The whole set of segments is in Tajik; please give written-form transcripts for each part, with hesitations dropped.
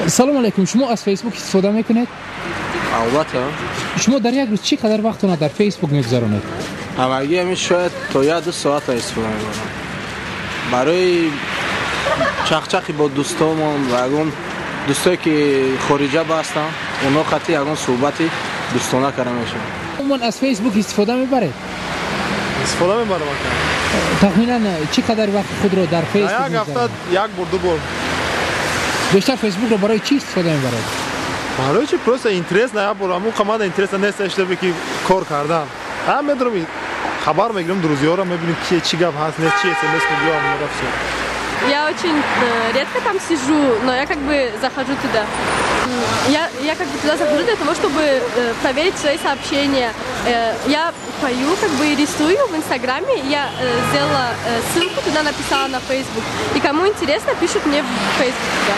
Салом алейкум, шумо аз Фейсбук истифода мекунед? Албатта. Шумо дар як рӯз чӣ қадар вақтона дар Фейсбук мегузаронед? Ҳамагӣ ҳамин шояд то 1-2 соата истифода мебарам. Барои чақчақи бо дӯстомон ва ягон дӯстое ки хориҷа ҳастанд, онҳо хати ягон суҳбати дӯстона карда мешавад. Умуман аз Фейсбук истифода мебаред? Истифода мебарам. Тахминан чӣ қадар вақти худро дар Фейсбук як ҳафта як бор, ду бор. Бештар Фейсбукро барои чӣ истифода мебаред? Барои чи просто интересно, як бор аму қамада интересно нест, иштабе ки кор кардан. Ҳам медорам, хабар мегирам, друзьяро мебинем, ки чӣ гап ҳаст, нест, чи смс мебиём, всё. Я очень редко там сижу, но я как бы захожу туда. Я как бы туда захожу для того, чтобы проверить свои сообщения. Я пою, как бы и рисую в Инстаграме. Я сделала ссылку туда, написала на Facebook. И кому интересно, пишут мне в Facebook туда.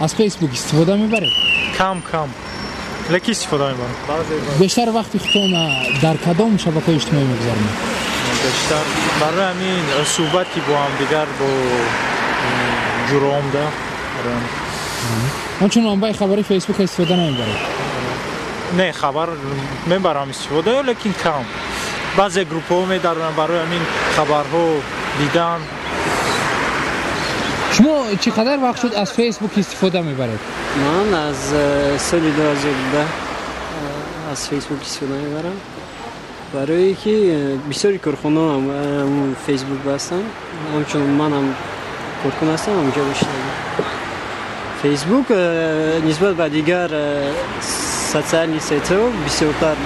Аз Фейсбук истифода мебаред? Кам кам, лекин истифода мебарам. Бештар вақти худтон дар кадом шабакаҳои иҷтимоӣ мегузаронед? Бештар барои ҳамин суҳбати бо ҳамдигар, бо ҷуромда. Ҳамчун манбаи хабари Фейсбук истифода намебаред? Не, хабар мебарам истифода, лекин кам. Баъзе группаҳо медарорам барои ҳамин хабарҳо дидан. Шумо чӣ қадар вақт шуд аз Фейсбук истифода мебаред? Ман аз соли 2010 аз Фейсбук истифода мебарам, барое ки бисёри корхонаҳо Фейсбук бастанд. Ҳамчун манам коркун ҳастам, ҳамҷо бошидагӣ. Фейсбук нисбат ба дигар социальный сетьҳо бисёртар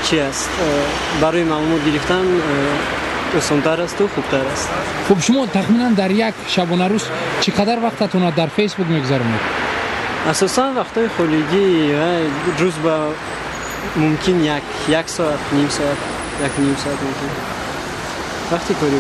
чи аст, барои маълумот гирифтан осонтар асту хубтар аст. Хуб, шумо тахминан дар як шабонарӯз чӣ қадар вақтатонро дар Фейсбук мегузаронед? Асосан вақтҳои холигӣ, рӯз ба мумкин як соат, ним соат, як ним соат мумкин, вақти корӣ.